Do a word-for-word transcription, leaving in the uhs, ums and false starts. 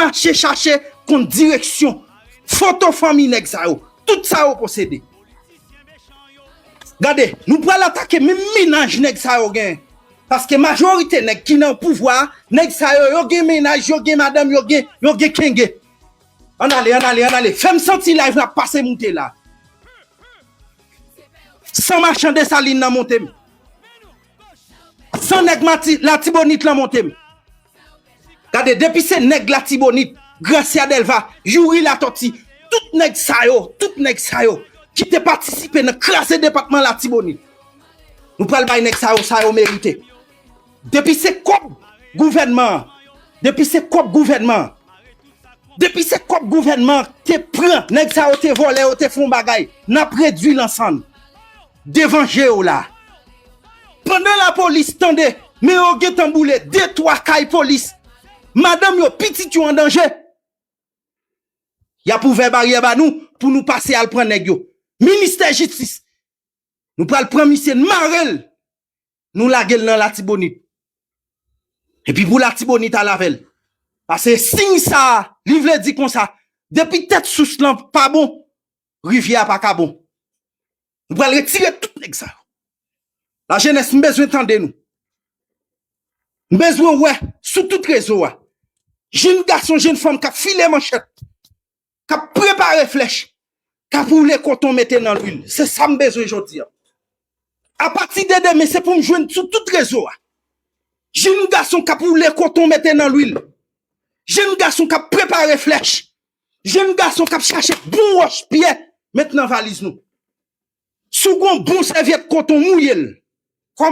mache chache konn direksyon, foto fanmi nèg sa yo, tout sa yo posede. Gade, nou pral atake menm mennaj nèg sa yo gen. Paske majorite nèg ki nan pouvwa a, nèg sa yo, yo gen mennaj, yo gen madanm, yo gen, yo gen kenge. Ann ale, ann ale, ann ale. Fè m santi live la ap pase moute la. San machan Desalin nan monte m. San nèg Mati, Latibonit lan monte m. Gade, depi se nèg Latibonit, Gracia Delva, Youri Latòti, tout nèg sa yo, tout nèg sa yo ki te patisipe nan kraze depatman Latibonit. Nou pral bay nèg sa yo sa yo merite. Depi se kòb gouvènman an, depi se kòb gouvènman an, depi se kòb gouvènman an te pran, nèg sa yo te vòlè, yo te fè yon bagay, n ap redwi l an sann devan je yo la. Pandan lapolis tande, men yo gentan boule de twa kay polis, madanm yo, pitit yo an danje, y ap ouvè baryè ba nou pou nou pase al pran nèg yo. Ministè jistis, nou pral pran misye, n mare l, nou lage l nan Latibonit. Epi pou Latibonit al avè l. Paske siy sa a, li vle di konsa, depi tèt sous lan pa bon, rivyè a pa ka bon. Nou pral retire tout nèg sa yo. Lajenès, m bezwen tande nou. M bezwen wè sou tout rezo a. Jenn gason, jenn fanm k ap file manchèt, k ap prepare flèch, k ap woule koton mete nan lwil. Se sa m bezwen jodi a. Apati de demen, se pou m jwenn sou tout rezo a. Jenn gason k ap woule koton mete nan lwil. Jenn gason k ap prepare flèch. Jenn gason k ap chache bon wòch pyè met nan valiz nou. Si w gen yon bon sèvyèt koton, mouye l.